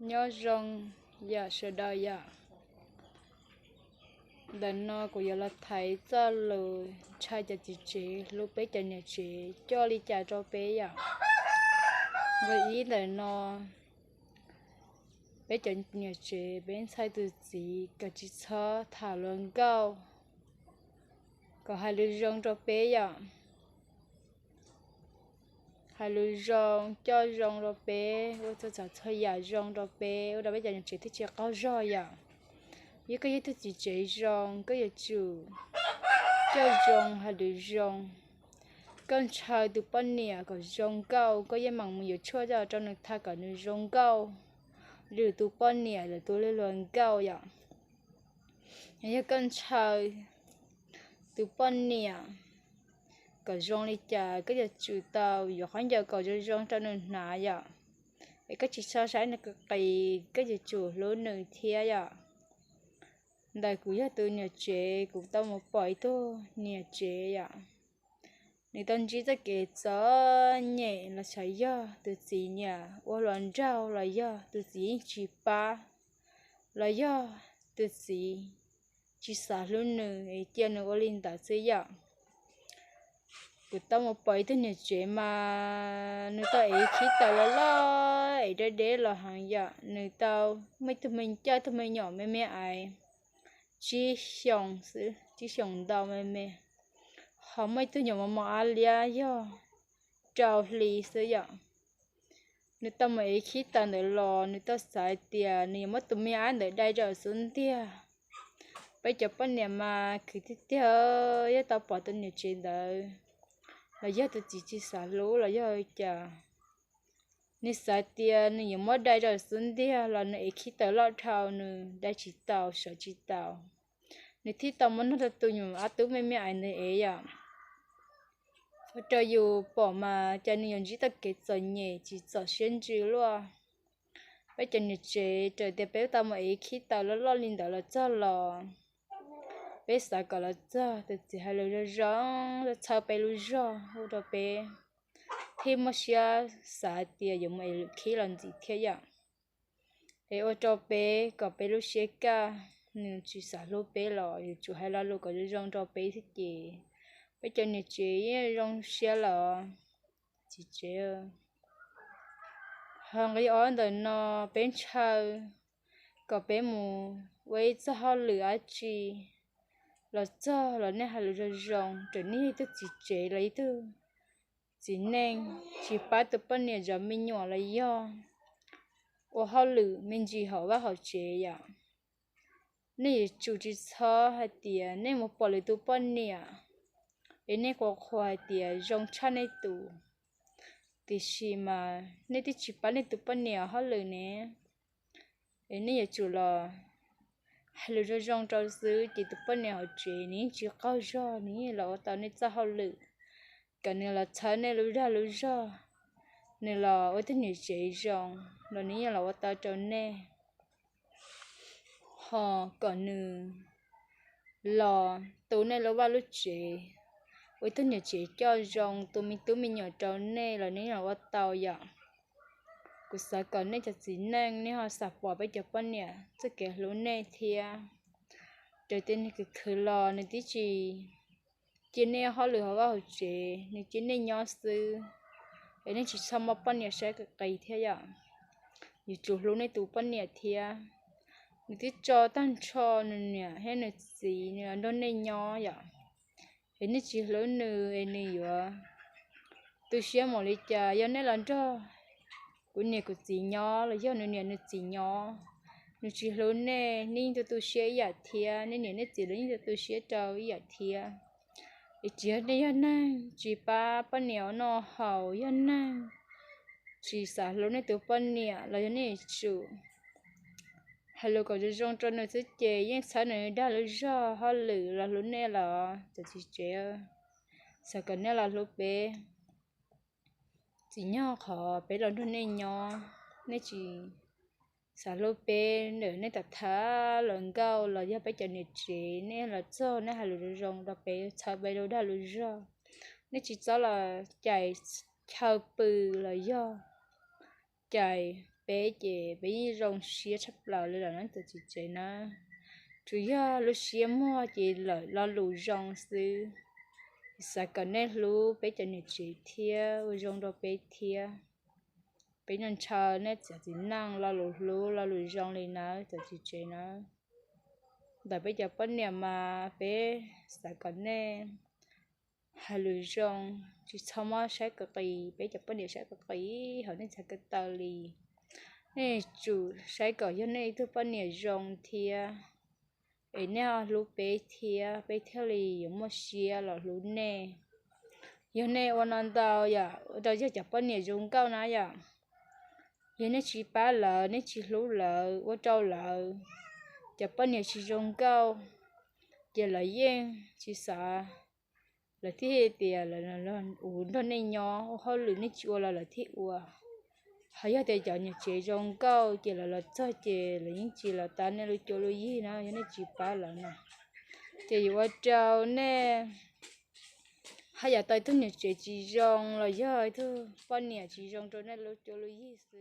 Nyob zoo yom sawv daws yom. Ntawm no kuv yuav los thaiv txoj lus ntshai cov txiv tsev hlub peb cov niam tsev coj li cas rau peb yom. Nqe ib ntawm no, peb cov niam tsev peb ntxhais tus txiv kom tsis txhob tham luag nkauj, kom hais lus zoo rau peb yom. Hais lus zoo, coj zoo rau peb, ua txhua tsav txhua yam zoo rau peb, ua rau peb cov niam tsev thiaj tsis qaug zog yom. Yog koj yog tug txiv tsev zoo, koj yuav tsum coj zoo, hais lus zoo. Koj ntshaw tus poj niam kom zoo nkauj, koj yeej mam mus yuav tshuaj rau nws tham kom nws zoo nkauj li tus poj niam, li tus luag nkauj yom. Yog koj ntshaw tus poj niam kom zoo li cas, koj yuav tsum tau yuav khaub ncaws kom zoo zoo rau nws hnav yom. Es koj tsis txhob saib nws qis qis, koj yuav tsum hlub nws thiab yom. Ntawm kuv yog tus niam tsev, kuv tau mus pom ib tug niam tsev yom. Nws tau ntsib txoj kev txom nyem los xyov yog tus txiv niam ua hluas nraug los yog tus txiv yeej tsis pab, los yog tus txiv tsis xav hlub nws es cia nws ua li ntawd xwb yom. Kuv tau mus pom ib tug niam tsev mas nws tau ev khib taws loj loj es deb deb los heev yom. Nws tau muaj ib tug me, coj ib tug me nyuam me me aiv tsib xyoos xwb, tsib xyoos ntau me me, ho muaj ib tug nyuam mos mos ab liab yog rau hli xwb yom. Nws tau mus ev khib taws ntawd los nws tau xav hais tias nws yuav muab tus me ab ntawd dai rau xub ntiag. Peb cov poj niam mas khwv tiag tiag, yog tau pom tus niam tsev ntawd los yog tus txiv tsis xav hlub los yog cas, nws xav tias nws yuav muab dai rau xub ntiag los nws ev khib taws loj dhau, nws dai tsis tau, sawv tsis tau. Nws thiaj tau muab nug rau tus nyuam ab tub me me aiv ntawd ev yom. Ua rau yus pom mas cas nws yuav ntsib tau kev txom nyem tsis txom siab ntsws luaj. Peb cov niam tsev, txawm tias peb tau mus ev khib taws loj loj li ntawd los txog los peb xav kom los txog tus txiv hais lus zoo zoo, txhawb peb lub zog, ua rau peb thiaj muaj siab xav tias yuav mus ev lwm khib los ntxiv thiab yom. Es ua rau peb kom peb lub siab kaj, nws tsis xav hlub peb los yuav tsum hais lo lus kom zoo zoo rau peb thiab ces peb cov niam tsev yeej zoo siab lawm. Txiv tsev, ho nqe ob ntawm no, peb ntshaw kom peb mus ua ib txoj hauj lwm dab tsi los txog los nej hais lus zoo zoo, txawm nej yog ib tug txiv tsev los ib tug txiv neej tsis pab tus poj niam zov me nyuam los yog ua hauj lwm me ntsis hauv vaj hauv tsev yom. Nej yuav tsum tsis txhob hais tias nej mus pom lwm tus poj niam es nej qhuas qhuas hais tias zoo tshaj nej tus, tiam sis mas nej twb tsis pab nej tus poj niam hauj lwm ne. Es nej yuav tsum los hais lus zoo zoo rau xwb ces tus poj niam hauv tsev nws yeej tsis qaug zog, nws yeej los ua tau nej txoj hauj lwm, kom nws los txhawb nej lub dag lub zog, nws los ua tug niam tsev zoo los nws yeej los ua tau rau nej. Ho kom nws los tu nej lub vaj lub tsev, ua ib tug niam tsev coj zoo, tu me tub me nyuam rau nej los nws yeej los ua tau yom. Kuv xav kom nej cov txiv neej nej ho xam pom peb cov poj niam txoj kev hlub nej thiab. Raws tias nws khwv khwv los nws twb tsis cia nej hauj lwm hauv vaj hauv tsev, nws cia nej nyob xwb, es nej tsis txhob muab poj niam saib qis qis thiab yom. Yuav tsum hlub nej tus poj niam thiab. Nws twb tso tag nrho nws niam thiab nws txiv nws los nrog nej nyob yom. Es nej tsis hlub nws es nws yuav tu siab mus li cas? Yog nej los nrog kuv niam kuv txiv nyob los yog nws niam nws txiv nyob, nws tsis hlub nej, nej yeej tu tu siab ib yam thiab, nej niam nej txiv los yeej tu tu siab rau ib yam thiab. Es tsis yog nej yog neeg tsis pab poj niam ua noj haus, yog neeg tsis xav hlub nej tus poj niam los yog nej yuav tsum hais lus kom zoo zoo rau nws xwb ces yeej txhawb nws dag lub zog hauj lwm los hlub nej los cov txiv tsev. Xav kom nej los hlub peb. Tsim nyog qhov peb los nrog nej nyob, nej tsis xav hlub peb, ntawm nej tham tham luag nkauj los yog peb cov niam tsev, nej los txog nej hais lus zoo zoo rau peb, txhawb peb lub dag lub zog. Nej tsis txhob los cais chaw pw los yog cais peb ces peb yeej zoo siab tshaj plaws li lawm na cov txiv tsev na. Tsuas yog lub siab muag ces lawm lo lus zoo xwb. Xav kom nej hlub peb cov niam tsev thiab ua zoo rau peb thiab. Peb nco ntshaw nej cov txiv neej lo lus hlub lo lus zoo li nawb cov txiv tsev nawb. Ntawm peb cov poj niam mas peb xav kom nej hais lus zoo, tsis txhob muab saib qis qis peb cov poj niam, saib qis qis hauv nej txhais ko taw li. Nej tsum saib kom yog nej ib tug poj niam zoo thiab, es nej ho hlub peb thiab peb thiaj li yuav muaj siab los hlub nej. Yog nej ua no ntau yom, ua rau yog cov poj niam zoo nkauj na yom, yog nej tsis pab lawv, nej tsis hlub lawv, ua rau lawv cov poj niam tsis zoo nkauj, ces lawv yeej tsis xav, lawv thiaj tias lawv ua nrog nej nyob, ua hauj lwm nej tsis ua los lawv thiaj ua. Ho yog tias cov niam tsev zoo nkauj ces lawv los txog ces lawv yeej tsis los tav nej lub cuab lub yig na, yog nej tsis pab lawv na. Ces yuav ua rau nej haj yam tau ib tug niam tsev tsis zoo los yog ib tug poj niam tsis zoo rau nej lub cuab lub yig xwb.